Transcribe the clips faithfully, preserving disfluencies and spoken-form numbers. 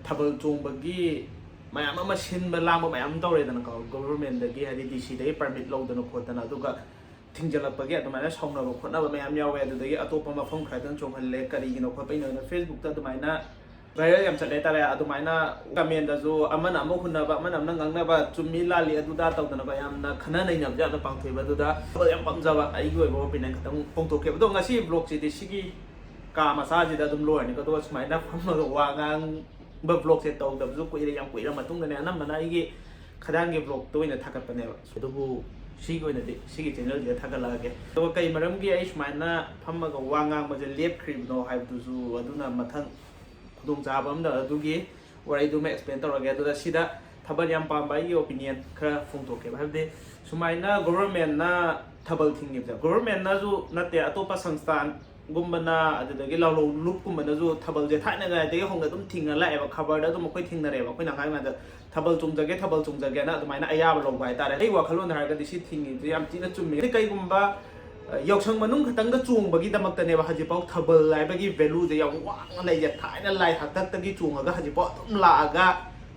ꯊꯥꯕꯜ ꯆꯣꯡꯕꯒꯤ ꯃꯌꯥꯝ ꯑꯃ ꯁꯤꯟꯕ ꯂꯥꯡꯕ ꯃꯌꯥꯝ ꯑꯃ ꯇꯧꯔꯦꯗꯅꯀꯣ, ꯒꯣꯚꯔꯃꯦꯟꯗꯒꯤ, ꯍꯥꯏꯗꯤ ꯗꯤ ꯁꯤꯗꯒꯤ ꯄꯔꯃꯤꯠ ꯂꯧꯗꯅ ꯈꯣꯠꯇꯅ, ꯑꯗꯨꯒ ꯊꯤꯡꯖꯤꯜꯂꯛꯄꯒꯤ ꯑꯗꯨꯃꯥꯏꯅ ꯁꯥꯎꯅꯕ ꯈꯣꯠꯅꯕ ꯃꯌꯥꯝ ꯌꯥꯎꯋꯦ꯫ ꯑꯗꯨꯗꯒꯤ ꯑꯇꯣꯞꯄ ꯃꯐꯝ ꯈꯔꯗꯅ ꯆꯣꯡꯍꯜꯂꯦ, ꯀꯔꯤꯒꯤꯅꯣ ꯈꯣꯠꯄꯒꯤꯅꯣꯅ ꯐꯦꯁꯕꯨꯛꯇ ꯑꯗꯨꯃꯥꯏꯅ ꯚꯥꯏꯔꯦꯜ ꯌꯥꯝ ꯆꯠꯂꯦ ꯍꯥꯏꯇꯥꯔꯦ꯫ ꯑꯗꯨꯃꯥꯏꯅ ꯀꯃꯦꯟꯗꯁꯨ ꯑꯃꯅ ꯑꯃ ꯍꯨꯟꯅꯕ, ꯑꯃꯅ ꯑꯃꯅ ꯉꯥꯡꯅꯕ, ꯆꯨꯝꯃꯤ ꯂꯥꯜꯂꯤ ꯑꯗꯨꯗ ꯇꯧꯗꯅꯀꯣ, ꯌꯥꯝꯅ ꯈꯟꯅ ꯅꯩꯅꯕꯁꯦ ꯌꯥꯝꯅ ꯄꯥꯡꯊꯣꯛꯑꯦꯕ꯫ ꯑꯗꯨꯗ ꯊꯥꯕꯜ ꯌꯥꯝ ꯄꯥꯝꯖꯕ ꯑꯩꯒꯤ ꯑꯣꯏꯕ ꯑꯣꯄꯤꯅꯤꯌꯟ ꯈꯤꯇꯪ ꯐꯣꯡꯗꯣꯛꯀꯦꯕ꯫ ꯑꯗꯣ ꯉꯁꯤ ꯕ꯭ꯂꯣꯒꯁꯤꯗꯤ ꯁꯤꯒꯤ ꯀꯥ ꯃꯆꯥꯁꯤꯗ ꯑꯗꯨꯝ ꯂꯣꯏꯔꯅꯤꯀꯣ꯫ ꯑꯗꯨꯒ ꯁꯨꯃꯥꯏꯅ ꯐꯝꯃꯒ ꯋꯥ ꯉꯥꯡꯕ ꯕ꯭ꯂꯣꯒꯁꯦ ꯇꯧꯗꯕꯁꯨ ꯀꯨꯏꯔꯦ, ꯌꯥꯝ ꯀꯨꯏꯔ ꯃꯇꯨꯡꯗꯅꯦ꯫ ꯑꯅꯝꯕꯅ ꯑꯩꯒꯤ ꯈꯗꯥꯡꯒꯤ ꯕ꯭ꯂꯣꯒꯇ ꯑꯣꯏꯅ ꯊꯥꯒꯠꯄꯅꯦꯕ꯫ ꯑꯗꯨꯕꯨ ꯁꯤꯒꯤ ꯑꯣꯏꯅꯗꯤ ꯁꯤꯒꯤ ꯆꯦꯅꯦꯜꯁꯤꯗ ꯊꯥꯒꯠꯂꯛꯑꯒꯦ꯫ ꯑꯗꯨꯒ ꯀꯩ ꯃꯔꯝꯒꯤ ꯑꯩ ꯁꯨꯃꯥꯏꯅ ꯐꯝꯃꯒ ꯋꯥ ꯉꯥꯡꯕꯁꯦ ꯂꯦꯞꯈ꯭ꯔꯤꯕꯅꯣ ꯍꯥꯏꯕꯗꯨꯁꯨ, ꯑꯗꯨꯅ ꯃꯊꯪ ꯈꯨꯗꯣꯡꯆꯥꯕ ꯑꯃꯗ ꯑꯗꯨꯒꯤ ꯋꯥꯔꯤꯗꯨꯃ ꯑꯦꯛꯁꯄ꯭ꯂꯦꯟ ꯇꯧꯔꯒꯦ꯫ ꯑꯗꯨꯗ ꯁꯤꯗ ꯊꯥꯕꯜ ꯌꯥꯝ ꯄꯥꯝꯕ ꯑꯩꯒꯤ ꯑꯣꯄꯤꯅꯤꯌꯟ ꯈꯔ ꯐꯣꯡꯗꯣꯛꯀꯦꯕ꯫ ꯍꯥꯏꯕꯗꯤ ꯁꯨꯃꯥꯏꯅ ꯒꯣꯚꯔꯃꯦꯟꯅ ꯊꯥꯕꯜ ꯊꯤꯡꯉꯤꯕꯁꯦ, ꯒꯣꯚꯔꯃꯦꯟꯅꯁꯨ ꯅꯠꯇꯦ, ꯑꯇꯣꯞꯄ ꯁꯪꯁꯊꯥꯟꯒꯨꯝꯕꯅ, ꯑꯗꯨꯗꯒꯤ ꯂꯥꯂꯣꯡ ꯂꯨꯞꯀꯨꯝꯕꯅꯁꯨ ꯊꯥꯕꯜꯁꯦ ꯊꯥꯏꯅꯉꯥꯏꯗꯒꯤ ꯍꯧꯅ ꯑꯗꯨꯝ ꯊꯤꯡꯉ ꯂꯥꯛꯑꯦꯕ꯫ ꯈꯕꯔꯗ ꯑꯗꯨꯝ ꯑꯩꯈꯣꯏ ꯊꯦꯡꯅꯔꯦꯕ, ꯑꯩꯈꯣꯏꯅ ꯑꯉꯥꯡ ꯑꯣꯏꯔꯤꯉꯩꯗ ꯊꯥꯕꯜ ꯆꯣꯡꯖꯒꯦ, ꯊꯥꯕꯜ ꯆꯣꯡꯖꯒꯦꯅ ꯑꯗꯨꯃꯥꯏꯅ ꯑꯌꯥꯕ ꯂꯧꯕ ꯍꯥꯏꯇꯥꯔꯦ꯫ ꯑꯩ ꯋꯥꯈꯜꯂꯣꯟꯗ ꯍꯥꯏꯔꯒꯗꯤ ꯁꯤ ꯊꯤꯡꯉꯤꯁꯦ ꯌꯥꯝ ꯊꯤꯅ ꯆꯨꯝꯃꯤ꯫ ꯍꯥꯏꯗꯤ ꯀꯩꯒꯨꯝꯕ, ꯑ, ꯌꯥꯎꯁꯪ ꯃꯅꯨꯡ ꯈꯛꯇꯪꯗ ꯆꯣꯡꯕꯒꯤꯗꯃꯛꯇꯅꯦꯕ ꯍꯧꯖꯤꯛꯐꯥꯎ ꯊꯥꯕꯜ ꯍꯥꯏꯕꯒꯤ ꯚꯦꯂꯨꯁꯦ ꯌꯥꯝ ꯋꯥꯡꯅ ꯂꯩꯁꯦ꯫ ꯊꯥꯏꯅ ꯂꯥꯏ ꯍꯥꯛꯇꯛꯇꯒꯤ ꯆꯣꯡꯉꯒ ꯍꯧꯖꯤꯛꯐꯥꯎ ꯑꯗꯨꯝ ꯂꯥꯛꯑꯒ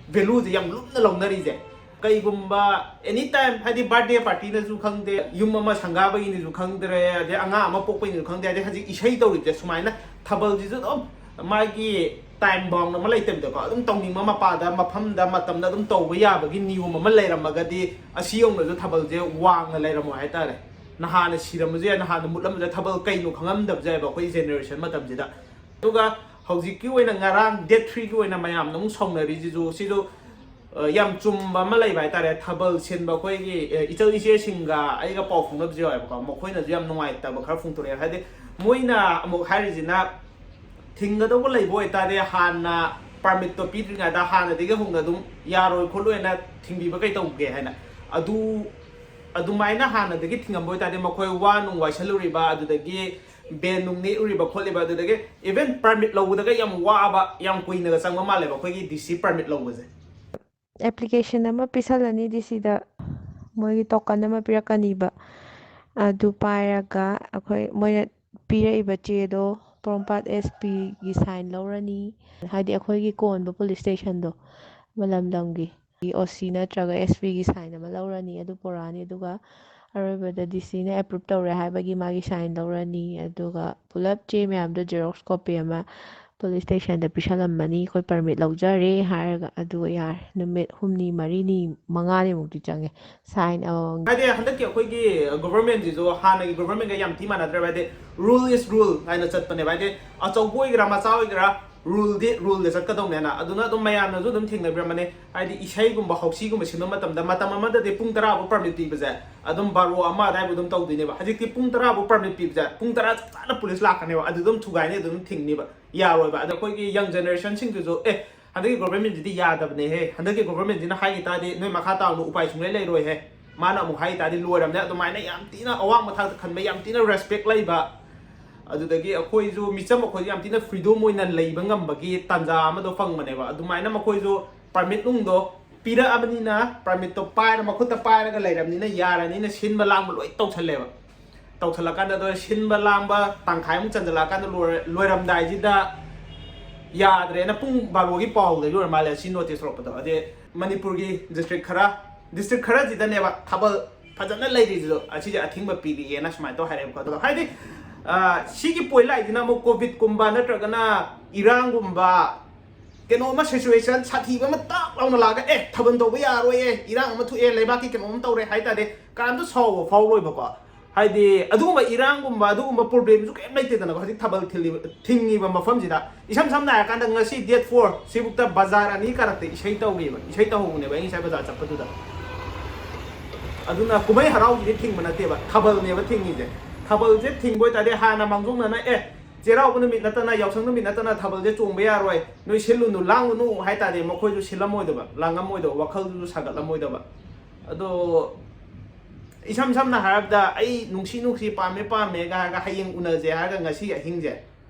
ꯚꯦꯂꯨꯁꯦ ꯌꯥꯝ ꯂꯨꯝꯅ ꯂꯧꯅꯔꯤꯁꯦ꯫ ꯀꯩꯒꯨꯝꯕ ꯑꯦꯅꯤ ꯇꯥꯏꯝ, ꯍꯥꯏꯗꯤ ꯕꯥꯔꯗꯦ ꯄꯥꯔꯇꯤꯅꯁꯨ ꯈꯪꯗꯦ, ꯌꯨꯝ ꯑꯃ ꯁꯪꯒꯥꯕꯒꯤꯅꯁꯨ ꯈꯪꯗ꯭ꯔꯦ, ꯑꯗꯩ ꯑꯉꯥꯡ ꯑꯃ ꯄꯣꯛꯄꯒꯤꯅꯁꯨ ꯈꯪꯗꯦ, ꯑꯗꯩ ꯍꯧꯖꯤꯛ ꯏꯁꯩ ꯇꯧꯔꯤꯕꯁꯦ ꯁꯨꯃꯥꯏꯅ ꯊꯥꯕꯜꯁꯤꯁꯨ ꯑꯗꯨꯝ ꯃꯥꯒꯤ ꯇꯥꯏꯝ ꯕꯥꯎꯟ ꯑꯃ ꯂꯩꯇꯕꯤꯗꯀꯣ, ꯑꯗꯨꯝ ꯇꯧꯅꯤꯡꯕ ꯃꯄꯥꯗ, ꯃꯐꯝꯗ, ꯃꯇꯝꯗ ꯑꯗꯨꯝ ꯇꯧꯕ ꯌꯥꯕꯒꯤ ꯅꯤꯌꯣꯝ ꯑꯃ ꯂꯩꯔꯝꯃꯒꯗꯤ ꯑꯁꯤ ꯌꯧꯅꯁꯨ ꯊꯥꯕꯜꯁꯦ ꯋꯥꯡꯅ ꯂꯩꯔꯝꯃꯣꯏ ꯍꯥꯏꯇꯥꯔꯦ꯫ ꯅꯍꯥꯟꯅ ꯁꯤꯔꯝꯕꯁꯨ ꯌꯥꯏ, ꯅꯍꯥꯟꯅ ꯃꯨꯠꯂꯝꯕꯁꯨ ꯌꯥꯏ, ꯊꯥꯕꯜ ꯀꯩꯅꯣ ꯈꯪꯉꯝꯗꯕꯁꯨ ꯌꯥꯏꯕ ꯑꯩꯈꯣꯏ ꯖꯦꯅꯦꯔꯦꯁꯟ ꯃꯇꯝꯁꯤꯗ꯫ ꯑꯗꯨꯒ ꯍꯧꯖꯤꯛꯀꯤ ꯑꯣꯏꯅ ꯉꯔꯥꯡ ꯗꯦꯠ ꯊ꯭ꯔꯤꯒꯤ ꯑꯣꯏꯅ ꯃꯌꯥꯝꯅ ꯑꯃꯨꯛ ꯁꯥꯎꯅꯔꯤꯁꯤꯁꯨ ꯁꯤꯁꯨ, ꯑ, ꯌꯥꯝ ꯆꯨꯝꯕ ꯑꯃ ꯂꯩꯕ ꯍꯥꯏꯇꯥꯔꯦ꯫ ꯊꯥꯕꯜ ꯁꯤꯟꯕ ꯑꯩꯈꯣꯏꯒꯤ, ꯑ, ꯏꯆꯜ ꯏꯆꯦꯁꯤꯡꯒ ꯑꯩꯒ ꯄꯥꯎ ꯐꯥꯎꯅꯕꯁꯨ ꯌꯥꯎꯋꯦꯕꯀꯣ, ꯃꯈꯣꯏꯅꯁꯨ ꯌꯥꯝ ꯅꯨꯡꯉꯥꯏꯇꯕ ꯈꯔ ꯐꯣꯡꯗꯣꯔꯛꯑꯦ꯫ ꯍꯥꯏꯗꯤ ꯃꯣꯏꯅ ꯑꯃꯨꯛ ꯍꯥꯏꯔꯤꯁꯤꯅ ꯊꯤꯡꯒꯗꯧꯕ ꯂꯩꯕ ꯑꯣꯏꯇꯥꯔꯗꯤ ꯍꯥꯟꯅ ꯄꯥꯔꯃꯤꯠꯇꯣ ꯄꯤꯗ꯭ꯔꯤꯉꯩꯗ ꯍꯥꯟꯅꯗꯒꯤ ꯍꯧꯅ ꯑꯗꯨꯝ ꯌꯥꯔꯣꯏ ꯈꯣꯠꯂꯣꯏꯅ ꯊꯤꯡꯕꯤꯕ ꯀꯩ ꯇꯧꯒꯦ ꯍꯥꯏꯅ꯫ ꯑꯗꯨ ꯑꯗꯨꯃꯥꯏꯅ ꯍꯥꯟꯅꯗꯒꯤ ꯊꯤꯡꯉꯝꯕ ꯑꯣꯏꯇꯥꯔꯗꯤ ꯃꯈꯣꯏ ꯋꯥ ꯅꯨꯡ ꯋꯥꯏꯁꯜꯂꯨꯔꯤꯕ, ꯑꯗꯨꯗꯒꯤ ꯕꯦꯟ ꯅꯨꯡ ꯅꯦꯛꯎꯔꯤꯕ ꯈꯣꯠꯂꯤꯕ, ꯑꯗꯨꯗꯒꯤ ꯏꯚꯟ ꯄꯥꯔꯃꯤꯠ ꯂꯧꯕꯗꯒ ꯌꯥꯝ ꯋꯥꯕ, ꯌꯥꯝ ꯀꯨꯏꯅꯒ ꯆꯪꯕ ꯃꯥꯜꯂꯦꯕ ꯑꯩꯈꯣꯏꯒꯤ ꯗꯤ ꯁꯤ ꯄꯥꯔꯃꯤꯠ ꯂꯧꯕꯁꯦ꯫ ꯑꯦꯄ꯭ꯂꯤꯀꯦꯁꯟ ꯑꯃ ꯄꯤꯁꯜꯂꯅꯤ ꯗꯤ ꯁꯤꯗ, ꯃꯣꯏꯒꯤ ꯇꯣꯀꯟ ꯑꯃ ꯄꯤꯔꯛꯀꯅꯤꯕ꯫ ꯑꯗꯨ ꯄꯥꯏꯔꯒ ꯑꯩꯈꯣꯏ ꯃꯣꯏꯅ ꯄꯤꯔꯛꯏꯕ ꯆꯦꯗꯣ ꯄꯣꯔꯣꯝꯄꯥꯠ ꯑꯦꯁ ꯄꯤꯒꯤ ꯁꯥꯏꯟ ꯂꯧꯔꯅꯤ꯫ ꯍꯥꯏꯗꯤ ꯑꯩꯈꯣꯏꯒꯤ ꯀꯣꯟꯕ ꯄꯨꯂꯤꯁ ꯁ꯭ꯇꯦꯁꯟꯗꯣ, ꯃꯂꯝ ꯂꯝꯒꯤ ꯑꯣ ꯁꯤ ꯅꯠꯇ꯭ꯔꯒ ꯑꯦꯁ ꯄꯤꯒꯤ ꯁꯥꯏꯟ ꯑꯃ ꯂꯧꯔꯅꯤ, ꯑꯗꯨ ꯄꯨꯔꯛꯑꯅꯤ꯫ ꯑꯗꯨꯒ ꯑꯔꯣꯏꯕꯗ ꯗꯤ ꯁꯤꯅ ꯑꯦꯄ꯭ꯔꯨꯞ ꯇꯧꯔꯦ ꯍꯥꯏꯕꯒꯤ ꯃꯥꯒꯤ ꯁꯥꯏꯟ ꯂꯧꯔꯅꯤ꯫ ꯑꯗꯨꯒ ꯄꯨꯂꯞ ꯆꯦ ꯃꯌꯥꯝꯗꯣ ꯖꯦꯔꯣꯛꯁ ꯀꯣꯄꯤ ꯑꯃ ꯄꯨꯂꯤꯁ ꯁ꯭ꯇꯦꯁꯟꯗ ꯄꯤꯁꯜꯂꯝꯃꯅꯤ, "ꯑꯩꯈꯣꯏ ꯄꯔꯃꯤꯠ ꯂꯧꯖꯔꯦ" ꯍꯥꯏꯔꯒ꯫ ꯑꯗꯨꯒ ꯌꯥꯔꯦ꯫ ꯅꯨꯃꯤꯠ ꯍꯨꯝꯅꯤ, ꯃꯔꯤꯅꯤ, ꯃꯉꯥꯅꯤꯃꯨꯛꯇꯤ ꯆꯪꯉꯦ ꯁꯥꯏꯟ ꯑꯃꯃꯝꯒꯤ꯫ ꯍꯥꯏꯗꯤ ꯍꯟꯗꯛꯀꯤ ꯑꯩꯈꯣꯏꯒꯤ ꯒꯣꯚꯔꯟꯃꯦꯟꯁꯤꯁꯨ ꯍꯥꯟꯅꯒꯤ ꯒꯣꯚꯔꯟꯃꯦꯟꯒ ꯌꯥꯝ ꯊꯤ ꯃꯥꯟꯅꯗ꯭ꯔꯦꯕ꯫ ꯍꯥꯏꯗꯤ rule is rule ꯍꯥꯏꯅ ꯆꯠꯄꯅꯦꯕ꯫ ꯍꯥꯏꯗꯤ ꯑꯆꯧꯕ ꯑꯣꯏꯒꯦꯔꯥ ꯃꯆꯥ ꯑꯣꯏꯒꯦꯔꯥ, ꯔꯨꯜꯗꯤ ꯔꯨꯜꯗ ꯆꯠꯀꯗꯧꯅꯦꯅ꯫ ꯑꯗꯨꯅ ꯑꯗꯨꯝ ꯃꯌꯥꯝꯅꯁꯨ ꯑꯗꯨꯝ ꯊꯦꯡꯅꯕꯤꯔꯝꯃꯅꯤ꯫ ꯍꯥꯏꯗꯤ ꯏꯁꯩꯒꯨꯝꯕ ꯍꯧꯁꯤꯒꯨꯝꯕ ꯁꯤꯟꯕ ꯃꯇꯝꯗ, ꯃꯇꯝ ꯑꯃꯗꯗꯤ ꯄꯨꯡ ꯇꯔꯥ ꯐꯥꯎ ꯄꯔꯃꯤꯠ ꯄꯤꯕꯁꯦ ꯑꯗꯨꯝ ꯕꯥꯔꯣ ꯑꯃ ꯑꯗꯥꯏꯕꯨ ꯑꯗꯨꯝ ꯇꯧꯗꯣꯏꯅꯦꯕ꯫ ꯍꯧꯖꯤꯛꯇꯤ ꯄꯨꯡ ꯇꯔꯥ ꯐꯥꯎ ꯄꯔꯃꯤꯠ ꯄꯤꯕꯁꯦ ꯄꯨꯡ ꯇꯔꯥ ꯆꯞ ꯆꯥꯅ ꯄꯨꯂꯤꯁ ꯂꯥꯛꯀꯅꯦꯕ, ꯑꯗꯨ ꯑꯗꯨꯝ ꯊꯨꯒꯥꯏꯅꯤ, ꯑꯗꯨ ꯑꯗꯨꯝ ꯊꯤꯡꯅꯤꯕ꯫ ꯌꯥꯔꯣꯏꯕ꯫ ꯑꯗꯣ ꯑꯩꯈꯣꯏꯒꯤ ꯌꯪ ꯖꯦꯅꯦꯔꯦꯁꯟꯁꯤꯡꯗꯨꯁꯨ, "ꯑꯦ, ꯍꯟꯗꯛꯀꯤ ꯒꯣꯚꯔꯟꯃꯦꯟꯁꯤꯗꯤ ꯌꯥꯗꯕꯅꯦꯍꯦ, ꯍꯟꯗꯛꯀꯤ ꯒꯣꯚꯔꯟꯃꯦꯟꯁꯤꯅ ꯍꯥꯏꯈꯤ ꯇꯥꯔꯗꯤ ꯅꯣꯏ ꯃꯈꯥ ꯇꯥꯕꯗ ꯎꯄꯥꯏ ꯁꯨꯡꯂꯩ ꯂꯩꯔꯣꯏꯍꯦ", ꯃꯥꯅ ꯑꯃꯨꯛ ꯍꯥꯏꯈꯤ ꯇꯥꯔꯗꯤ ꯂꯣꯏꯔꯝꯅꯦ꯫ ꯑꯗꯨꯃꯥꯏꯅ ꯌꯥꯝ ꯊꯤꯅ ꯑꯋꯥꯡꯕ ꯊꯥꯛꯇ ꯈꯟꯕ, ꯌꯥꯝ ꯊꯤꯅ ꯔꯦꯁꯄꯦꯛ ꯂꯩꯕ꯫ ꯑꯗꯨꯗꯒꯤ ꯑꯩꯈꯣꯏꯁꯨ ꯃꯤꯆꯝ ꯑꯩꯈꯣꯏꯁꯨ ꯌꯥꯝ ꯊꯤꯅ ꯐ꯭ꯔꯤꯗꯣꯝ ꯑꯣꯏꯅ ꯂꯩꯕ ꯉꯝꯕꯒꯤ ꯇꯥꯟꯖꯥ ꯑꯃꯗꯣ ꯐꯪꯕꯅꯦꯕ꯫ ꯑꯗꯨꯃꯥꯏꯅ ꯃꯈꯣꯏꯁꯨ ꯄꯔꯃꯤꯠ ꯅꯨꯡꯗꯣ ꯄꯤꯔꯛꯑꯕꯅꯤꯅ, ꯄꯔꯃꯤꯠꯇꯣ ꯄꯥꯏꯔ, ꯃꯈꯨꯠꯇ ꯄꯥꯏꯔꯒ ꯂꯩꯔꯕꯅꯤꯅ ꯌꯥꯔꯅꯤꯅ ꯁꯤꯟꯕ ꯂꯥꯡꯕ ꯂꯣꯏ ꯇꯧꯁꯜꯂꯦꯕ꯫ ꯇꯧꯁꯜꯂꯀꯥꯟꯗ ꯑꯗꯣ ꯁꯤꯟꯕ ꯂꯥꯡꯕ ꯇꯪꯈꯥꯏꯃꯨꯛ ꯆꯟꯁꯤꯜꯂꯛꯑꯀꯥꯟꯗ ꯂꯣꯏꯔ-, ꯂꯣꯏꯔꯝꯗꯥꯏꯁꯤꯗ ꯌꯥꯗ꯭ꯔꯦꯅ ꯄꯨꯡ ꯕꯥꯔꯣꯒꯤ ꯄꯥꯎꯗꯒꯤ ꯑꯣꯏꯔ ꯃꯥꯜꯂꯦ ꯁꯤ ꯅꯣꯇꯤꯁ ꯊꯣꯛꯂꯛꯄꯗꯣ꯫ ꯑꯗꯩ ꯃꯅꯤꯄꯨꯔꯒꯤ ꯗꯤꯁꯇ꯭ꯔꯤꯛ ꯈꯔ, ꯗꯤꯁꯇ꯭ꯔꯤꯛ ꯈꯔꯁꯤꯗꯅꯦꯕ ꯊꯥꯕꯜ ꯐꯖꯅ ꯂꯩꯔꯤꯁꯤꯗꯣ, ꯑꯁꯤꯁꯦ ꯑꯊꯤꯡꯕ ꯄꯤꯔꯤꯑꯦꯅ ꯁꯨꯃꯥꯏꯅ ꯇꯧ ꯍꯥꯏꯔꯛꯑꯦꯕꯀꯣ꯫ ꯑꯗꯣ ꯍꯥꯏꯗꯤ, ꯑ, ꯁꯤꯒꯤ ꯄꯣꯏꯟ ꯂꯥꯛꯏꯁꯤꯅ ꯑꯃꯨꯛ ꯀꯣꯚꯤꯗꯀꯨꯝꯕ ꯅꯠꯇ꯭ꯔꯒꯅ ꯏꯔꯥꯡꯒꯨꯝꯕ, ꯀꯩꯅꯣꯝꯃ ꯁꯤꯆꯨꯋꯦꯁꯟ ꯁꯥꯊꯤꯕ ꯑꯃ ꯇꯥꯛ ꯂꯥꯎꯅ ꯂꯥꯛꯑꯒ, "ꯑꯦ, ꯊꯥꯕꯜ ꯇꯧꯕ ꯌꯥꯔꯣꯏꯌꯦ, ꯏꯔꯥꯡ ꯑꯃ ꯊꯣꯛꯑꯦ, ꯂꯩꯕꯥꯛꯀꯤ ꯀꯩꯅꯣꯝ ꯇꯧꯔꯦ" ꯍꯥꯏ ꯇꯥꯔꯗꯤ ꯀꯅꯥꯝꯇ ꯁꯥꯎꯕ ꯐꯥꯎꯔꯣꯏꯕꯀꯣ꯫ ꯍꯥꯏꯗꯤ ꯑꯗꯨꯒꯨꯝꯕ ꯏꯔꯥꯡꯒꯨꯝꯕ, ꯑꯗꯨꯒꯨꯝꯕ ꯄ꯭ꯔꯣꯕ꯭ꯂꯦꯝꯁꯨ ꯀꯩꯝ ꯂꯩꯇꯦꯗꯅꯀꯣ꯫ ꯍꯧꯖꯤꯛ ꯊꯥꯕꯜ ꯊꯤꯜꯂꯤꯕ, ꯊꯤꯡꯉꯤꯕ ꯃꯐꯝꯁꯤꯗ, ꯏꯁꯝ ꯁꯝꯅ ꯍꯥꯏꯔꯀꯥꯟꯗ, ꯉꯁꯤ ꯗꯦꯠ ꯐꯣꯔ ꯁꯤꯕꯨꯛꯇ ꯕꯖꯥꯔ ꯑꯅꯤ ꯀꯥꯔꯛꯇ ꯏꯁꯩ ꯇꯧꯔꯤꯕ, ꯏꯁꯩ ꯇꯧꯍꯧꯕꯅꯦꯕ ꯑꯩ ꯉꯁꯥꯏ ꯕꯖꯥꯔ ꯆꯠꯄꯗꯨꯗ꯫ ꯑꯗꯨꯅ ꯀꯨꯝꯍꯩ ꯍꯔꯥꯎꯁꯤꯗꯤ ꯊꯤꯡꯕ ꯅꯠꯇꯦꯕ, ꯊꯥꯕꯜꯅꯦꯕ ꯊꯤꯡꯉꯤꯁꯦ꯫ ꯊꯥꯕꯜꯁꯦ ꯊꯤꯡꯕ ꯑꯣꯏꯇꯥꯔꯗꯤ ꯍꯥꯟꯅ ꯃꯥꯡꯖꯧꯅꯅ, "ꯑꯦ, ꯆꯩꯔꯥꯎꯕ ꯅꯨꯃꯤꯠ ꯅꯠꯇꯅ, ꯌꯥꯎꯁꯪ ꯅꯨꯃꯤꯠ ꯅꯠꯇꯅ ꯊꯥꯕꯜꯁꯦ ꯆꯣꯡꯕ ꯌꯥꯔꯣꯏ, ꯅꯣꯏ ꯁꯤꯜꯂꯨꯅꯨ, ꯂꯥꯡꯒꯅꯨ" ꯍꯥꯏ ꯇꯥꯔꯗꯤ ꯃꯈꯣꯏꯁꯨ ꯁꯤꯜꯂꯝꯃꯣꯏꯗꯕ, ꯂꯥꯡꯉꯝꯃꯣꯏꯗꯕ, ꯋꯥꯈꯜꯗꯨꯁꯨ ꯁꯥꯒꯠꯂꯝꯃꯣꯏꯗꯕ꯫ ꯑꯗꯣ ꯏꯁꯝ ꯁꯝꯅ ꯍꯥꯏꯔꯕꯗ, "ꯑꯩ ꯅꯨꯡꯁꯤ ꯅꯨꯡꯁꯤ, ꯄꯥꯝꯃꯦ ꯄꯥꯝꯃꯦꯒ" ꯍꯥꯏꯔꯒ ꯍꯌꯦꯡ ꯎꯅꯁꯦ ꯍꯥꯏꯔꯒ ꯉꯁꯤ ꯑꯍꯤꯡꯁꯦ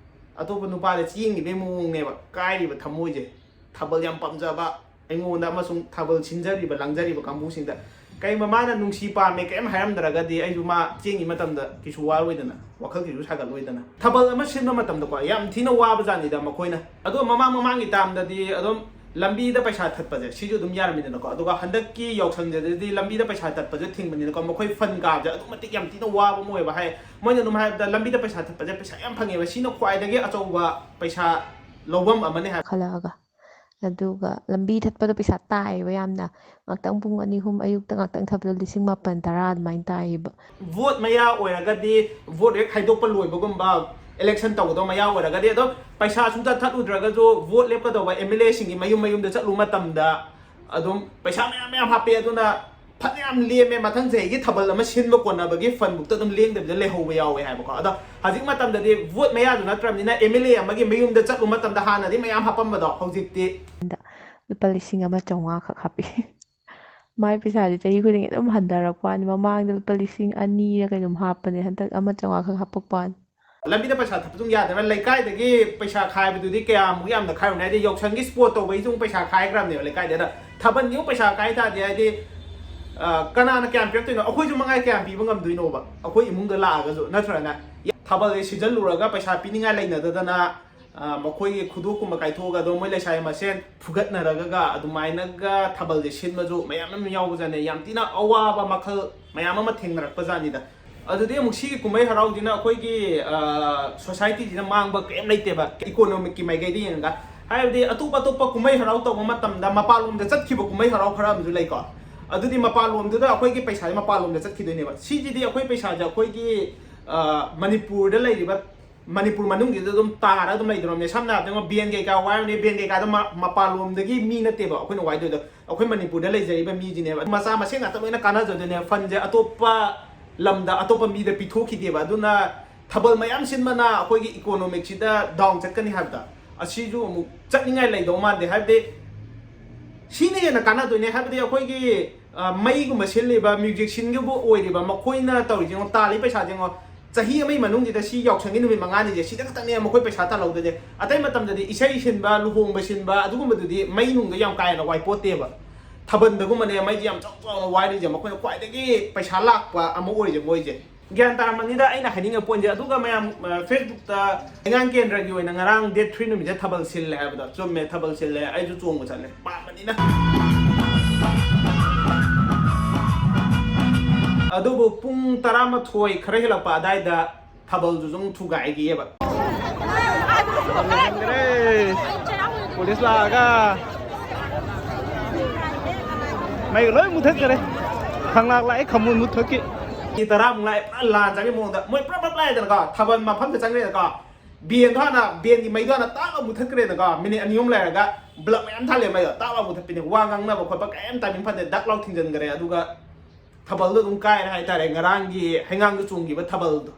ꯑꯇꯣꯞꯄ ꯅꯨꯄꯥꯗ ꯆꯦꯟꯈꯤꯕꯒꯤ ꯃꯑꯣꯡꯅꯦꯕ ꯀꯥꯏꯔꯤꯕ ꯊꯃꯣꯏꯁꯦ꯫ ꯊꯥꯕꯜ ꯌꯥꯝ ꯄꯥꯝꯖꯕ ꯑꯩꯉꯣꯟꯗ ꯑꯃꯁꯨꯡ ꯊꯥꯕꯜ ꯁꯤꯟꯖꯔꯤꯕ ꯂꯥꯡꯖꯔꯤꯕ ꯀꯥꯡꯕꯨꯁꯤꯡꯗ ꯀꯩꯒꯨꯝꯕ ꯃꯥꯅ ꯅꯨꯡꯁꯤ ꯄꯥꯝꯃꯦ ꯀꯔꯤꯝ ꯍꯥꯏꯔꯝꯗ꯭ꯔꯒꯗꯤ ꯑꯩꯁꯨ ꯃꯥ ꯆꯦꯟꯈꯤ ꯃꯇꯝꯗ ꯀꯩꯁꯨ ꯋꯥꯔꯣꯏꯗꯅ, ꯋꯥꯈꯜ ꯀꯩꯁꯨ ꯁꯥꯒꯠꯂꯣꯏꯗꯅ꯫ ꯊꯥꯕꯜ ꯑꯃ ꯁꯤꯟꯕ ꯃꯇꯝꯗꯀꯣ ꯌꯥꯝ ꯊꯤꯅ ꯋꯥꯕ ꯖꯥꯠꯅꯤꯗ ꯃꯈꯣꯏꯅ꯫ ꯑꯗꯣ ꯃꯃꯥꯡ ꯃꯃꯥꯡꯒꯤ ꯇꯥꯝꯗꯗꯤ ꯑꯗꯨꯝ ꯂꯝꯕꯤꯗ ꯄꯩꯁꯥ ꯊꯠꯄꯁꯦ ꯁꯤꯁꯨ ꯑꯗꯨꯝ ꯌꯥꯔꯝꯃꯤꯗꯅꯀꯣ꯫ ꯑꯗꯨꯒ ꯍꯟꯗꯛꯀꯤ ꯌꯥꯎꯁꯪꯁꯤꯗꯗꯤ ꯂꯝꯕꯤꯗ ꯄꯩꯁꯥ ꯊꯠꯄꯁꯦ ꯊꯤꯡꯕꯅꯤꯅꯀꯣ, ꯃꯈꯣꯏ ꯐꯟ ꯀꯥꯕꯁꯦ ꯑꯗꯨꯛ ꯃꯇꯤꯛ ꯌꯥꯝ ꯊꯤꯅ ꯋꯥꯕ ꯑꯃ ꯑꯣꯏꯕ ꯍꯥꯏ꯫ ꯃꯣꯏꯅ ꯑꯗꯨꯝ ꯍꯥꯏꯔꯕꯗ ꯂꯝꯕꯤꯗ ꯄꯩꯁꯥ ꯊꯠꯄꯁꯦ ꯄꯩꯁꯥ ꯌꯥꯝ ꯐꯪꯉꯦꯕ, ꯁꯤꯅ ꯈ꯭ꯋꯥꯏꯗꯒꯤ ꯑꯆꯧꯕ ꯄꯩꯁꯥ ꯂꯧꯐꯝ ꯑꯃꯅꯦ ꯍꯥꯏꯕ꯫ ꯈꯜꯂꯛꯑꯒ꯫ ꯑꯗꯨꯒ ꯂꯝꯕꯤ ꯊꯠꯄꯗꯣ ꯄꯩꯁꯥ ꯇꯥꯏꯌꯦꯕ ꯌꯥꯝꯅ꯫ ꯉꯥꯛꯇꯪ ꯄꯨꯡ ꯑꯅꯤ ꯑꯍꯨꯝ ꯑꯌꯨꯛꯇ ꯉꯥꯛꯇꯪ ꯊꯠꯄꯗꯣ ꯂꯤꯁꯤꯡ ꯃꯥꯄꯟ ꯇꯔꯥ ꯑꯗꯨꯃꯥꯏꯅ ꯇꯥꯏꯌꯦꯕ꯫ ꯚꯣꯠ ꯃꯌꯥ ꯑꯣꯏꯔꯒꯗꯤ, ꯚꯣꯠ ꯍꯦꯛ ꯈꯥꯏꯗꯣꯛꯄ ꯂꯣꯏꯕꯒꯨꯝꯕ, ꯏꯂꯦꯛꯁꯟ ꯇꯧꯒꯗꯧꯕ ꯃꯌꯥ ꯑꯣꯏꯔꯒꯗꯤ ꯑꯗꯨꯝ ꯄꯩꯁꯥ ꯁꯨꯡꯊꯠ ꯊꯠꯂꯨꯗ꯭ꯔꯒꯁꯨ ꯚꯣꯠ ꯂꯦꯞꯀꯗꯧꯕ ꯑꯦꯝ ꯑꯦꯜ ꯑꯦꯁꯤꯡꯒꯤ ꯃꯌꯨꯝ ꯃꯌꯨꯝꯗ ꯆꯠꯂꯨ ꯃꯇꯝꯗ ꯑꯗꯨꯝ ꯄꯩꯁꯥ ꯃꯌꯥꯝ ꯃꯌꯥꯝ ꯍꯥꯞꯄꯦ꯫ ꯑꯗꯨꯅ ꯐꯅꯌꯥꯝ ꯂꯦꯝꯃꯦ, ꯃꯊꯪ ꯆꯍꯤꯒꯤ ꯊꯥꯕꯜ ꯑꯃ ꯁꯤꯟꯕ ꯀꯣꯟꯅꯕꯒꯤ ꯐꯟꯕꯨꯛꯇ ꯑꯗꯨꯝ ꯂꯦꯡꯗꯕꯤꯗ ꯂꯩꯍꯧꯕ ꯌꯥꯎꯋꯦ ꯍꯥꯏꯕꯀꯣ꯫ ꯑꯗꯣ ꯍꯧꯖꯤꯛ ꯃꯇꯝꯗꯗꯤ ꯚꯣꯠ ꯃꯌꯥꯗꯨ ꯅꯠꯇ꯭ꯔꯕꯅꯤꯅ ꯑꯦꯝ ꯑꯦꯜ ꯑꯦ ꯑꯃꯒꯤ ꯃꯌꯨꯝꯗ ꯆꯠꯂꯨ ꯃꯇꯝꯗ ꯍꯥꯟꯅꯗꯤ ꯃꯌꯥꯝ ꯍꯥꯞꯄꯝꯕꯗꯣ ꯍꯧꯖꯤꯛꯇꯤ ꯂꯨꯄꯥ ꯂꯤꯁꯤꯡ ꯑꯃ ꯆꯥꯝꯃꯉꯥ ꯈꯛ ꯍꯥꯞꯄꯤ꯫ ꯃꯥꯏ ꯄꯩꯁꯥꯗꯤ ꯆꯍꯤ ꯈꯨꯗꯤꯡꯒꯤ ꯑꯗꯨꯝ ꯍꯟꯊꯔꯛꯄ ꯋꯥꯅꯤ꯫ ꯃꯃꯥꯡꯗ ꯂꯨꯄꯥ ꯂꯤꯁꯤꯡ ꯑꯅꯤꯔ ꯀꯩꯅꯣꯝ ꯍꯥꯞꯄꯅꯦ, ꯍꯟꯗꯛ ꯑꯃ ꯆꯥꯝꯃꯉꯥ ꯈꯛ ꯍꯥꯞꯄꯛꯄ ꯋꯥꯅꯤ꯫ ꯂꯝꯕꯤꯗ ꯄꯩꯁꯥ ꯊꯠꯄ ꯑꯗꯨꯝ ꯌꯥꯗꯕꯅ ꯂꯩꯀꯥꯏꯗꯒꯤ ꯄꯩꯁꯥ ꯈꯥꯏꯕꯗꯨꯗꯤ ꯀꯌꯥꯃꯨꯛ ꯌꯥꯝꯅ ꯈꯥꯏꯔꯨꯅꯤ? ꯍꯥꯏꯗꯤ ꯌꯥꯎꯁꯪꯒꯤ ꯁ꯭ꯄꯣꯔꯠ ꯇꯧꯕꯩꯁꯨ ꯑꯃꯨꯛ ꯄꯩꯁꯥ ꯈꯥꯏꯈ꯭ꯔꯕꯅꯦꯕ ꯂꯩꯀꯥꯏꯗ꯫ ꯑꯗ ꯊꯥꯕꯜꯒꯤ ꯑꯃꯨꯛ ꯄꯩꯁꯥ ꯈꯥꯏ ꯇꯥꯔꯗꯤ, ꯍꯥꯏꯗꯤ, ꯑ, ꯀꯅꯥꯅ ꯀꯌꯥꯝ ꯄꯤꯔꯛꯇꯣꯏꯅꯣ? ꯑꯩꯈꯣꯏꯁꯨ ꯃꯉꯥꯏ ꯀꯌꯥꯝ ꯄꯤꯕ ꯉꯝꯗꯣꯏꯅꯣꯕ? ꯑꯩꯈꯣꯏ ꯏꯃꯨꯡꯗ ꯂꯥꯛꯑꯒꯁꯨ ꯅꯠꯇ꯭ꯔꯒꯅ ꯊꯥꯕꯜꯁꯦ ꯁꯤꯖꯜꯂꯨꯔꯒ ꯄꯩꯁꯥ ꯄꯤꯅꯤꯡꯉꯥꯏ ꯂꯩꯅꯗꯗꯅ, ꯑ, ꯃꯈꯣꯏꯒꯤ ꯈꯨꯗꯣꯞꯀꯨꯝꯕ ꯀꯥꯏꯊꯣꯛꯑꯒ ꯑꯗꯨꯝ ꯃꯣꯏ ꯂꯩꯁꯥꯕꯤ ꯃꯁꯦꯟ ꯐꯨꯒꯠꯅꯔꯒꯒ ꯑꯗꯨꯃꯥꯏꯅꯒ ꯊꯥꯕꯜꯁꯦ ꯁꯤꯟꯕꯁꯨ ꯃꯌꯥꯝ ꯑꯃ ꯌꯥꯎꯕꯖꯥꯠꯅꯦ꯫ ꯌꯥꯝ ꯊꯤꯅ ꯑꯋꯥꯕ ꯃꯈꯜ ꯃꯌꯥꯝ ꯑꯃ ꯊꯦꯡꯅꯔꯛꯄ ꯖꯥꯠꯅꯤꯗ꯫ ꯑꯗꯨꯗꯤ ꯑꯃꯨꯛ ꯁꯤꯒꯤ ꯀꯨꯝꯍꯩ ꯍꯔꯥꯎꯁꯤꯅ ꯑꯩꯈꯣꯏꯒꯤ, ꯑ, ꯁꯣꯁꯥꯏꯇꯤꯁꯤꯅ ꯃꯥꯡꯕ ꯀꯔꯤꯝ ꯂꯩꯇꯦꯕ, ꯏꯀꯣꯅꯣꯃꯤꯛꯀꯤ ꯃꯥꯏꯀꯩꯗ ꯌꯦꯡꯉꯒ꯫ ꯍꯥꯏꯕꯗꯤ ꯑꯇꯣꯞ ꯑꯇꯣꯞꯄ ꯀꯨꯝꯍꯩ ꯍꯔꯥꯎ ꯇꯧꯕ ꯃꯇꯝꯗ ꯃꯄꯥꯟꯂꯣꯝꯗ ꯆꯠꯈꯤꯕ ꯀꯨꯝꯍꯩ ꯍꯔꯥꯎ ꯈꯔ ꯑꯃꯁꯨ ꯂꯩꯀꯣ꯫ ꯑꯗꯨꯗꯤ ꯃꯄꯥꯟꯂꯣꯝꯗꯨꯗ ꯑꯩꯈꯣꯏꯒꯤ ꯄꯩꯁꯥꯁꯦ ꯃꯄꯥꯟꯂꯣꯝꯗ ꯆꯠꯈꯤꯗꯣꯏꯅꯦꯕ꯫ ꯁꯤꯁꯤꯗꯤ ꯑꯩꯈꯣꯏ ꯄꯩꯁꯥꯁꯦ ꯑꯩꯈꯣꯏꯒꯤ, ꯑ, ꯃꯅꯤꯄꯨꯔꯗ ꯂꯩꯔꯤꯕ, ꯃꯅꯤꯄꯨꯔ ꯃꯅꯨꯡꯁꯤꯗ ꯑꯗꯨꯝ ꯇꯥꯔ ꯑꯗꯨꯝ ꯂꯩꯗꯧꯔꯕꯅꯦ꯫ ꯁꯝꯅ ꯍꯥꯏꯔꯕꯗ ꯌꯦꯡꯉꯣ, ꯕꯦꯟ ꯀꯩꯀꯥ ꯋꯥꯏꯔꯨꯅꯦ, ꯕꯦꯟ ꯀꯩꯀꯥꯗꯣ ꯃ-, ꯃꯄꯥꯟꯂꯣꯝꯗꯒꯤ ꯃꯤ ꯅꯠꯇꯦꯕ ꯑꯩꯈꯣꯏꯅ ꯋꯥꯏꯗꯣꯏꯗꯣ, ꯑꯩꯈꯣꯏ ꯃꯅꯤꯄꯨꯔꯗ ꯂꯩꯖꯔꯤꯕ ꯃꯤꯁꯤꯅꯦꯕ꯫ ꯃꯆꯥ ꯃꯁꯦꯟ ꯉꯥꯛꯇ ꯂꯣꯏꯅ ꯀꯥꯟꯅꯖꯗꯣꯏꯅꯦ꯫ ꯐꯟꯁꯦ ꯑꯇꯣꯞꯄ ꯂꯝꯗ ꯑꯇꯣꯞꯄ ꯃꯤꯗ ꯄꯤꯊꯣꯛꯈꯤꯗꯦꯕ꯫ ꯑꯗꯨꯅ ꯊꯥꯕꯜ ꯃꯌꯥꯝ ꯁꯤꯟꯕꯅ ꯑꯩꯈꯣꯏꯒꯤ ꯏꯀꯣꯅꯣꯃꯤꯛꯁꯤꯗ ꯗꯥꯎꯟ ꯆꯠꯀꯅꯤ ꯍꯥꯏꯕꯗ, ꯑꯁꯤꯁꯨ ꯑꯃꯨꯛ ꯆꯠꯅꯤꯡꯉꯥꯏ ꯂꯩꯗꯧ ꯃꯥꯟꯗꯦ꯫ ꯍꯥꯏꯕꯗꯤ ꯁꯤꯅ ꯍꯦꯟꯅ ꯀꯥꯟꯅꯗꯣꯏꯅꯦ꯫ ꯍꯥꯏꯕꯗꯤ ꯑꯩꯈꯣꯏꯒꯤ, ꯑ, ꯃꯩꯒꯨꯝꯕ ꯁꯤꯜꯂꯤꯕ, ꯃ꯭ꯌꯨꯖꯤꯛꯁꯤꯌꯟꯒꯤꯕꯨ ꯑꯣꯏꯔꯤꯕ, ꯃꯈꯣꯏꯅ ꯇꯧꯔꯤꯁꯦ ꯌꯦꯡꯉꯣ, ꯇꯥꯜꯂꯤ ꯄꯩꯁꯥꯁꯦ ꯌꯦꯡꯉꯣ, ꯆꯍꯤ ꯑꯃꯒꯤ ꯃꯅꯨꯡꯁꯤꯗ ꯁꯤ ꯌꯥꯎꯁꯪꯒꯤ ꯅꯨꯃꯤꯠ ꯃꯉꯥꯅꯤꯁꯦ ꯁꯤꯗ ꯈꯛꯇꯪꯅꯦ ꯃꯈꯣꯏ ꯄꯩꯁꯥ ꯇꯥꯜꯍꯧꯗꯣꯏꯁꯦ꯫ ꯑꯇꯩ ꯃꯇꯝꯗꯗꯤ ꯏꯁꯩ ꯁꯤꯟꯕ, ꯂꯨꯍꯣꯡꯕ ꯁꯤꯟꯕ ꯑꯗꯨꯒꯨꯝꯕꯗꯨꯗꯤ ꯃꯩ ꯅꯨꯡꯗ ꯌꯥꯝ ꯀꯥ ꯍꯦꯟꯅ ꯋꯥꯏꯄꯣꯠꯇꯦꯕ꯫ ꯊꯥꯕꯜꯗꯒꯨꯝꯕꯅꯦ ꯃꯩꯁꯦ ꯌꯥꯝ ꯆꯥꯎ ꯆꯥꯎꯅ ꯋꯥꯏꯔꯤꯁꯦ, ꯃꯈꯣꯏꯅ ꯈ꯭ꯋꯥꯏꯗꯒꯤ ꯄꯩꯁꯥ ꯂꯥꯛꯄ ꯑꯃ ꯑꯣꯏꯔꯤꯁꯦ ꯃꯣꯏꯁꯦ꯫ ꯒ꯭ꯌꯥꯟ ꯇꯥꯔꯝꯃꯅꯤꯗ ꯑꯩꯅ ꯍꯥꯏꯅꯤꯡꯉ ꯄꯣꯏꯟꯁꯦ꯫ ꯑꯗꯨꯒ ꯃꯌꯥꯝ, ꯑ, Facebook-ꯇ ꯍꯩꯉꯥꯡ ꯀꯦꯟꯗ꯭ꯔꯒꯤ ꯑꯣꯏꯅ ꯉꯔꯥꯡ date three ꯅꯨꯃꯤꯠꯁꯦ ꯊꯥꯕꯜ ꯁꯤꯜꯂꯦ ꯍꯥꯏꯕꯗꯣ ꯆꯨꯝꯃꯦ, ꯊꯥꯕꯜ ꯁꯤꯜꯂꯦ, ꯑꯩꯁꯨ ꯆꯣꯡꯕ ꯆꯠꯂꯦ ꯄꯥꯝꯕꯅꯤꯅ꯫ ꯑꯗꯨꯕꯨ ꯄꯨꯡ ꯇꯔꯥꯃꯥꯊꯣꯏ ꯈꯔ ꯍꯦꯜꯂꯛꯄ ꯑꯗꯥꯏꯗ ꯊꯥꯕꯜꯗꯨꯁꯨ ꯑꯃꯨꯛ ꯊꯨꯒꯥꯏꯈꯤꯑꯕ꯫ ꯄꯨꯂꯤꯁ ꯂꯥꯛꯑꯒ ꯃꯩꯒ ꯂꯣꯏ ꯃꯨꯊꯠꯈꯔꯦ꯫ ꯈꯪꯂꯥꯛ ꯂꯥꯛꯑꯦ, ꯈꯥꯃꯣꯟ ꯃꯨꯊꯠꯈꯤ꯫ ꯃꯤ ꯇꯔꯥꯃꯨꯛ ꯂꯥꯛꯑꯦ, ꯄꯨꯔꯥ ꯂꯥꯟ ꯆꯪꯉꯤ ꯃꯑꯣꯡꯗ꯫ ꯃꯣꯏ ꯄꯨꯔꯞ ꯄꯨꯔꯞ ꯂꯥꯛꯑꯦꯗꯅꯀꯣ, ꯊꯥꯕꯜ ꯃꯐꯝꯗ ꯆꯪꯉꯦꯗꯅꯀꯣ, ꯕꯦꯟꯗꯣ ꯍꯥꯟꯅ, ꯕꯦꯟꯒꯤ ꯃꯩꯗꯣ ꯍꯥꯟꯅ ꯇꯥꯛ ꯂꯥꯎ ꯃꯨꯊꯠꯈ꯭ꯔꯦꯗꯅꯀꯣ꯫ ꯃꯤꯅꯤꯠ ꯑꯅꯤ ꯑꯍꯨꯝ ꯂꯩꯔꯒ ꯕ꯭ꯂꯞ ꯃꯌꯥꯝ ꯊꯥꯜꯂꯦ, ꯃꯩꯗꯣ ꯇꯥꯛ ꯂꯥꯎ ꯃꯨꯊꯠꯄꯤꯅꯦ꯫ ꯋꯥ ꯉꯥꯡꯅꯕ ꯈꯣꯠꯄ ꯀꯔꯤꯝ ꯇꯥꯏꯃꯤꯡ ꯐꯪꯗꯦ, ꯗꯛ ꯂꯥꯎ ꯊꯤꯡꯖꯤꯟꯈ꯭ꯔꯦ꯫ ꯑꯗꯨꯒ ꯊꯥꯕꯜꯗꯣ ꯑꯗꯨꯝ ꯀꯥꯏꯔꯦ ꯍꯥꯏꯇꯥꯔꯦ꯫ ꯉꯔꯥꯡꯒꯤ ꯍꯩꯉꯥꯡꯗ ꯆꯣꯡꯈꯤꯕ ꯊꯥꯕꯜꯗꯣ꯫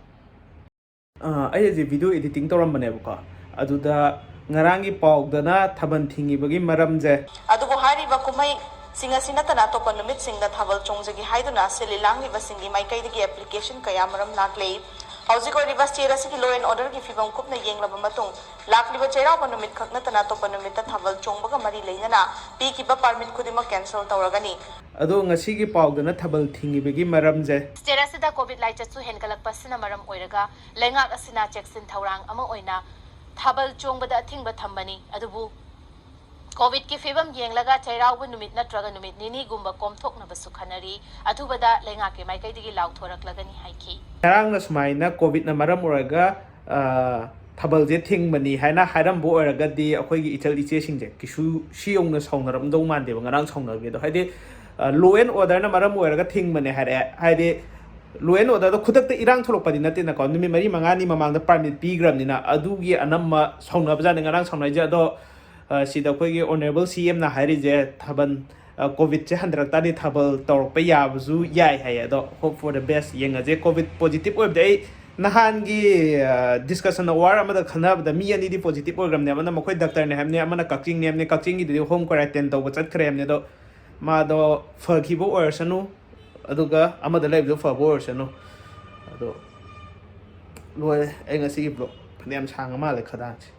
ꯑ, ꯑꯩ ꯍꯧꯖꯤꯛ video editing ꯇꯧꯔꯝꯕꯅꯦꯕꯀꯣ, ꯑꯗꯨꯗ ꯉꯔꯥꯡꯒꯤ ꯄꯥꯎꯗꯅ ꯊꯥꯕꯜ ꯊꯤꯡꯉꯤꯕꯒꯤ ꯃꯔꯝꯁꯦ꯫ ꯑꯗꯨꯕꯨ ꯍꯥꯏꯔꯤꯕ ꯀꯨꯝꯍꯩꯁꯤꯡ ꯑꯁꯤ ꯅꯠꯇꯅ ꯑꯇꯣꯞꯄ ꯅꯨꯃꯤꯠꯁꯤꯡꯗ ꯊꯥꯕꯜ ꯆꯣꯡꯖꯒꯦ ꯍꯥꯏꯗꯨꯅ ꯁꯤꯜꯂꯤ ꯂꯥꯡꯂꯤꯕꯁꯤꯡꯒꯤ ꯃꯥꯏꯀꯩꯗꯒꯤ application ꯀꯌꯥ ꯃꯔꯝ ꯂꯥꯛꯂꯤ꯫ ꯍꯧꯖꯤꯛ ꯑꯣꯏꯔꯤꯕ state ꯑꯁꯤꯒꯤ law and orderꯒꯤ ꯐꯤꯕꯝ ꯀꯨꯞꯅ ꯌꯦꯡꯂꯕ ꯃꯇꯨꯡ, ꯂꯥꯛꯂꯤꯕ ꯆꯩꯔꯥꯎꯕ ꯅꯨꯃꯤꯠ ꯈꯛ ꯅꯠꯇꯅ ꯑꯇꯣꯞꯄ ꯅꯨꯃꯤꯠꯇ ꯊꯥꯕꯜ ꯆꯣꯡꯕꯒ ꯃꯔꯤ ꯂꯩꯅꯅ ꯄꯤꯈꯤꯕ permit ꯈꯨꯗꯤꯡꯃꯛ cancel ꯇꯧꯔꯒꯅꯤ꯫ ꯑꯗꯣ ꯉꯁꯤꯒꯤ ꯄꯥꯎꯗꯅ ꯊꯥꯕꯜ ꯊꯤꯡꯉꯤꯕꯒꯤ ꯃꯔꯝꯁꯦ꯫ State ꯑꯁꯤꯗ COVID ꯂꯥꯏꯆꯠꯁꯨ ꯍꯦꯟꯒꯠꯂꯛꯄ ꯑꯁꯤꯅ ꯃꯔꯝ ꯑꯣꯏꯔꯒ ꯂꯩꯉꯥꯛ ꯑꯁꯤꯅ ꯆꯦꯛꯁꯤꯟ ꯊꯧꯔꯥꯡ ꯑꯃ ꯑꯣꯏꯅ ꯊꯥꯕꯜ ꯆꯣꯡꯕꯗ ꯑꯊꯤꯡꯕ ꯊꯝꯕꯅꯤ꯫ ꯑꯗꯨꯕꯨ COVIDꯀꯤ ꯐꯤꯕꯝ ꯌꯦꯡꯂꯒ ꯆꯩꯔꯥꯎꯕ ꯅꯨꯃꯤꯠ ꯅꯠꯇ꯭ꯔꯒ ꯅꯨꯃꯤꯠ ꯅꯤꯅꯤꯒꯨꯝꯕ ꯀꯣꯝꯊꯣꯛꯅꯕꯁꯨ ꯈꯟꯅꯔꯤ꯫ ꯑꯊꯨꯕꯗ ꯂꯩꯉꯥꯛꯀꯤ ꯃꯥꯏꯀꯩꯗꯒꯤ ꯂꯥꯎꯊꯣꯔꯛꯂꯒꯅꯤ ꯍꯥꯏꯈꯤ꯫ ꯉꯔꯥꯡꯅ ꯁꯨꯃꯥꯏꯅ COVIDꯅ ꯃꯔꯝ ꯑꯣꯏꯔꯒ, ꯑ, ꯊꯥꯕꯜꯁꯦ ꯊꯤꯡꯕꯅꯤ ꯍꯥꯏꯅ ꯍꯥꯏꯔꯝꯕ ꯑꯣꯏꯔꯒꯗꯤ ꯑꯩꯈꯣꯏꯒꯤ ꯏꯆꯜ ꯏꯆꯦꯁꯤꯡꯁꯦ ꯀꯩꯁꯨ ꯁꯤ ꯌꯧꯅ ꯁꯥꯎꯅꯔꯝꯗꯧ ꯃꯥꯟꯗꯦꯕ꯫ ꯉꯔꯥꯡ ꯁꯥꯎꯅꯕꯒꯤꯗꯣ ꯍꯥꯏꯗꯤ, ꯑ, law and orderꯅ ꯃꯔꯝ ꯑꯣꯏꯔꯒ ꯊꯤꯡꯕꯅꯦ ꯍꯥꯏꯔꯛꯑꯦ꯫ ꯍꯥꯏꯗꯤ law and orderꯗꯣ ꯈꯨꯗꯛꯇ ꯏꯔꯥꯡ ꯊꯣꯛꯂꯛꯄꯗꯤ ꯅꯠꯇꯦꯅꯀꯣ, ꯅꯨꯃꯤꯠ ꯃꯔꯤ ꯃꯉꯥꯅꯤ ꯃꯃꯥꯡꯗ permit ꯄꯤꯈ꯭ꯔꯕꯅꯤꯅ ꯑꯗꯨꯒꯤ ꯑꯅꯝꯕ ꯁꯥꯎꯅꯕꯖꯥꯠꯅꯦ ꯉꯔꯥꯡ ꯁꯥꯎꯅꯩꯁꯦ꯫ ꯑꯗꯣ, ꯑ, ꯁꯤꯗ ꯑꯩꯈꯣꯏꯒꯤ honourable CMꯅ ꯍꯥꯏꯔꯤꯁꯦ ꯊꯥꯕꯜ, ꯑ, COVIDꯁꯦ ꯍꯟꯊꯔꯛ ꯇꯥꯔꯗꯤ ꯊꯥꯕꯜ ꯇꯧꯔꯛꯄ ꯌꯥꯕꯁꯨ ꯌꯥꯏ ꯍꯥꯏꯌꯦ꯫ ꯑꯗꯣ hope for the best, ꯌꯦꯡꯉꯁꯦ꯫ COVID positive ꯑꯣꯏꯕꯗꯤ ꯑꯩ ꯅꯍꯥꯟꯒꯤ, ꯑ, discussion hour ꯑꯃꯗ ꯈꯟꯅꯕꯗ ꯃꯤ ꯑꯅꯤꯗꯤ positive ꯑꯣꯏꯈ꯭ꯔꯕꯅꯦ, ꯑꯃꯅ ꯃꯈꯣꯏ doctorꯅꯦ ꯍꯥꯏꯕꯅꯦ, ꯑꯃꯅ ꯀꯛꯆꯤꯡꯅꯦ ꯍꯥꯏꯕꯅꯦ꯫ ꯀꯛꯆꯤꯡꯒꯤꯗꯨꯗꯤ home quarantine ꯇꯧꯕ ꯆꯠꯈ꯭ꯔꯦ ꯍꯥꯏꯕꯅꯦ꯫ ꯑꯗꯣ ꯃꯥꯗꯣ ꯐꯈꯤꯕ ꯑꯣꯏꯔꯁꯅꯨ, ꯑꯗꯨꯒ ꯑꯃꯗ ꯂꯩꯕꯗꯣ ꯐꯕ ꯑꯣꯏꯔꯁꯅꯨ꯫ ꯑꯗꯣ ꯂꯣꯏꯔꯦ ꯑꯩ ꯉꯁꯤꯒꯤ vlog꯫ ꯐꯅꯌꯥꯝ ꯁꯥꯡꯉ ꯃꯥꯜꯂꯦ ꯈꯗꯥꯡꯁꯦ꯫